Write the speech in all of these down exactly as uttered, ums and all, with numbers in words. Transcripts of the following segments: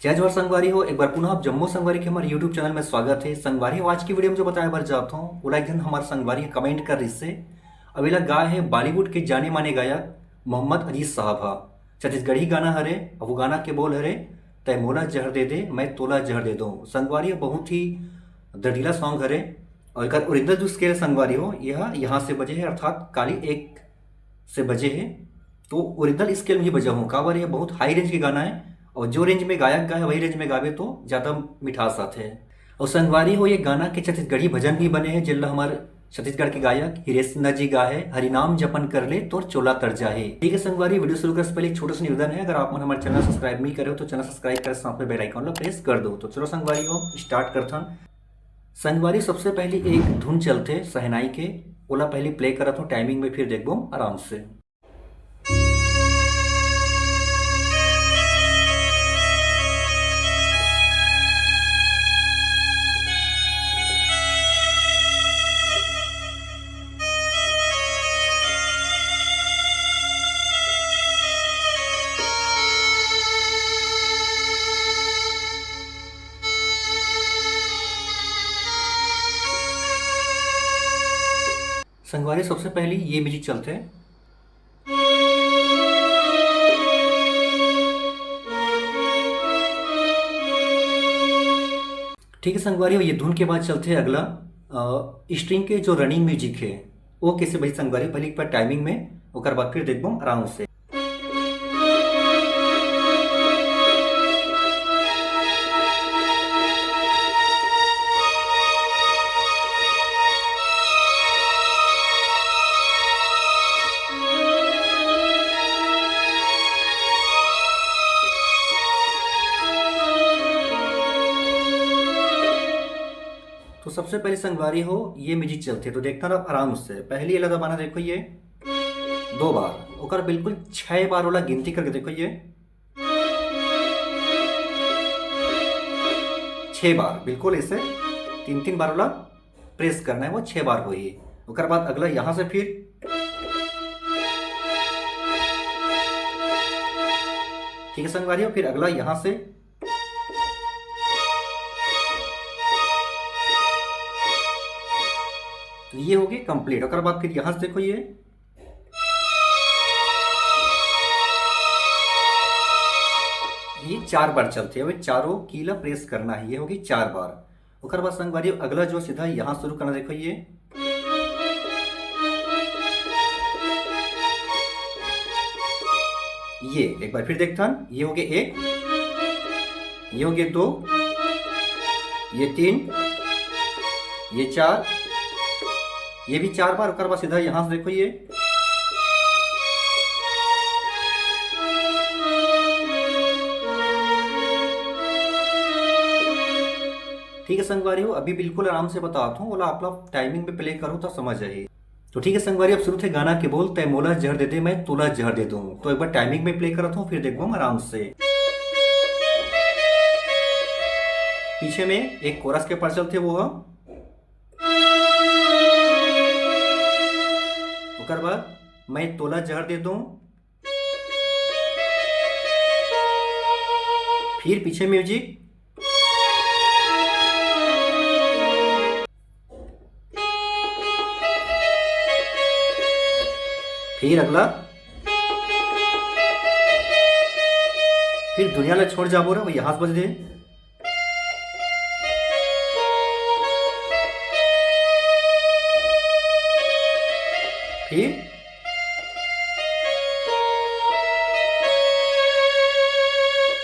जय जोहार संगवारी हो, एक बार पुनः आप जम्मो संगवारी के हमारे YouTube चैनल में स्वागत है। संगवारी हो, आज की वीडियो में जो बताए बर जात हूँ, ओला एक झन हमारे संगवारी comment कर रिहिसे। अब एला गाय है बॉलीवुड के जाने माने गायक मोहम्मद अजीज साहब हा। छत्तीसगढ़ी गाना हरे, अब वो गाना के बोल हरे, "तय मोला जहर दे दे, मैं तोला जहर दे दूँ।" संगवारी हो, बहुत ही दर्दीला सॉन्ग हरे। और एकर ओरिजिनल जो स्केल संगवारी हो, यह यहाँ से बजे है, अर्थात काली एक से बजे है। तो ओरिजिनल स्केल में ही बजा हूँ, काबर यह बहुत हाई रेंज के गाना है, और जो रेंज में गायक गाए, वही रेंज में गावे तो ज़्यादा मिठास आथे। और संगवारी हो, ये गाना के छत्तीसगढ़ी भजन भी बने हैं, जेला हमारे छत्तीसगढ़ के गायक हिरेश सिन्हा जी गाए है, "हरिनाम जपन कर ले, तोर चोला तर जाहे।" ठीक है संगवारी, वीडियो शुरू करे से पहले एक छोटा सा निवेदन है, अगर आप मन हमारे चैनल सब्सक्राइब नहीं करे हो तो चैनल सब्सक्राइब कर साथ में बेल आइकन ला प्रेस कर दो। तो चलो संगवारी हो, स्टार्ट करथन। संगवारी, सबसे पहली एक धुन चलथे सहनाई के, ओला पहली प्ले करत हूँ टाइमिंग में, फिर देखबो आराम से। संगवारी, सबसे पहली ये म्यूजिक चलथे। ठीक है संगवारी, ये धुन के बाद चलथे अगला स्ट्रिंग के जो रनिंग म्यूजिक है, वो कैसे भाई संगवारी, पहले एक बार टाइमिंग में, ओकर बाद फिर देखबो आराम से। तो सबसे पहले संगवारी हो, ये म्यूजिक चलथे, तो देखता रहो आराम से। पहली एला दबाना, देखो ये दो बार, ओकर बिल्कुल छह बार वाला गिनती करके देखो, ये छह बार, बिल्कुल ऐसे तीन तीन बार वाला प्रेस करना है, वो छह बार होही। ओकर बाद अगला यहाँ से फिर, ठीक है संगवारी हो, फिर अगला यहाँ से, तो ये हो गई कंप्लीट। ओकर बाद फिर यहाँ से देखो, ये ये चार बार चलथे, अभी चारों की ला प्रेस करना है। ये होगी चार बार। ओकर बाद संगवारी, अगला जो सीधा यहाँ शुरू करना, देखो ये, ये एक बार फिर देखथन, ये हो गए एक, ये हो गए दो, ये तीन, ये चार, ये भी चार बार। ओकर बाद सीधा यहाँ से देखो ये, ठीक है संगवारी हो, अभी बिल्कुल आराम से बतात हूँ, ओला आप लोग टाइमिंग पे प्ले करो तो समझ आही। तो ठीक है संगवारी, अब शुरू थे गाना के बोल, "तय मोला जहर दे दे, मैं तोला जहर दे दूँ।" तो एक बार टाइमिंग में प्ले करत हूँ, फिर देखबो हम आराम से। पीछे में एक कोरस के पार्ट चलथे, वो ह। ओकर बाद, "मैं तोला जहर दे दूँ।" फिर पीछे म्यूजिक, फिर अगला, फिर दुनिया ला छोड़ जाबो रे, वो यहाँ से बज दे। फिर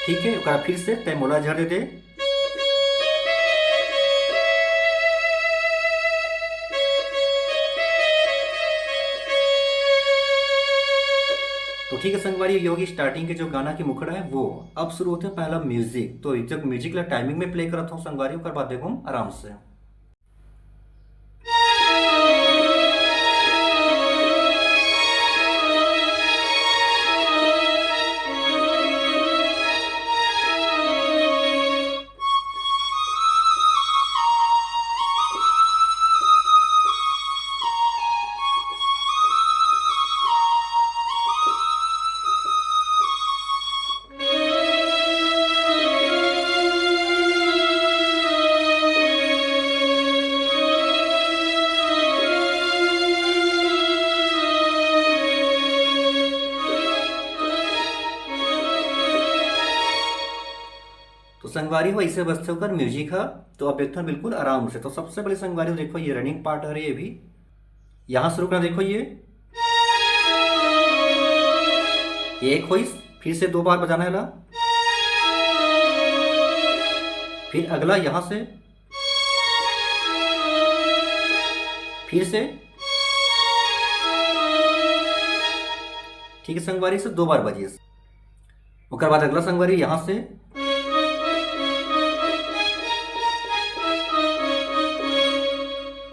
ठीक है, ओकरा फिर से तय मोला झर दे दे। तो ठीक है संगवारी, ये होगी स्टार्टिंग के जो गाना की मुखड़ा है वो। अब शुरू होते हैं पहला म्यूजिक। तो जब म्यूजिक ला टाइमिंग में प्ले करत हूँ संगवारी, ओकर बाद देखो हम आराम से। संगवारी हो, ऐसे बजथे ओकर म्यूजिक ह। तो अब देखथन बिल्कुल आराम से। तो सबसे पहले संगवारी हो, देखो ये रनिंग पार्ट हरे, ये भी यहाँ से रुकना। देखो ये एक होइस, फिर से दो बार बजाना है ला, फिर अगला यहाँ से, फिर से, ठीक है संगवारी, से दो बार बजिस। ओकर बाद अगला संगवारी यहाँ से,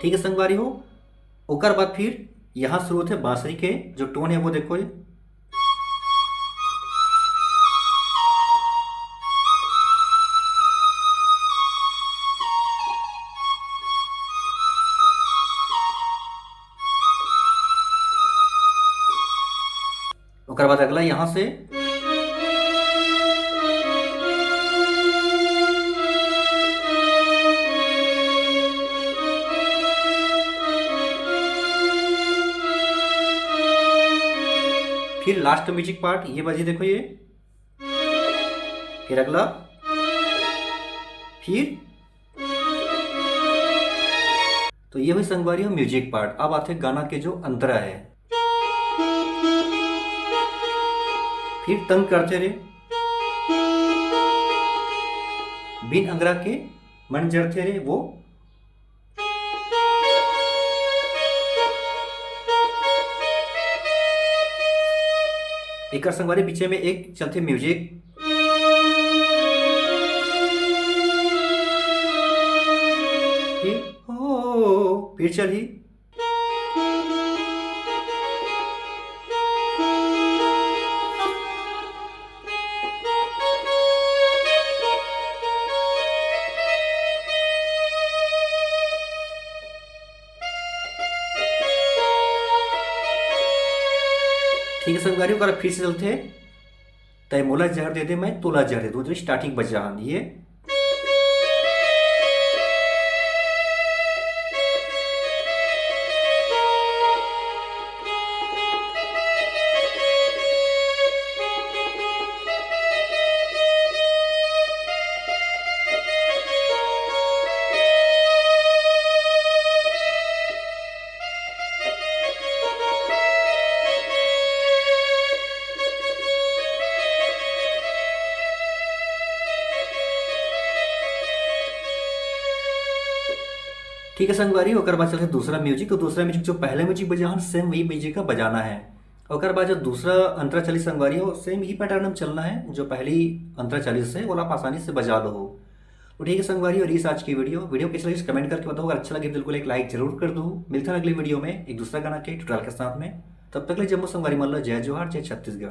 ठीक है संगवारी हो। ओकर बाद फिर यहाँ शुरू होथे बांसुरी के जो टोन है वो देखो ये, ओकर बाद अगला यहाँ से, फिर लास्ट म्यूजिक पार्ट ये बजे, देखो ये, फिर अगला, फिर तो ये हुई संगवारी हो म्यूजिक पार्ट। अब आथे गाना के जो अंतरा है, फिर तंग करथे रे, बिन अंगरा के मन जरथे रे, वो एकर संगवारी पीछे में एक चलथे म्यूजिक, फिर ओ, फिर चलही। ठीक है संगवारी, ओकर फिर से चलथे। तय मोला जहर दे दे, मैं तोला जहर दे दूं, जो स्टार्टिंग बजा हन ये। ठीक है संगवारी, ओकर बाद चलते दूसरा म्यूजिक। तो दूसरा म्यूजिक जो पहला म्यूजिक बजा हन, सेम वही म्यूजिक का बजाना है। ओकर बाद जो दूसरा अंतरा चली संगवारी हो, सेम ही पैटर्न में चलना है, जो पहली अंतरा चली से, ओला आप आसानी से बजा लो हो। तो ठीक है संगवारी, और इस आज की वीडियो, वीडियो कैसे लगी कमेंट करके बताओ। अगर अच्छा लगे बिल्कुल एक लाइक जरूर कर दो। मिलते हैं अगली वीडियो में एक दूसरा गाना के ट्यूटोरियल के साथ में। तब तक ले जम्मो संगवारी मन लो जय जोहार, जय छत्तीसगढ़।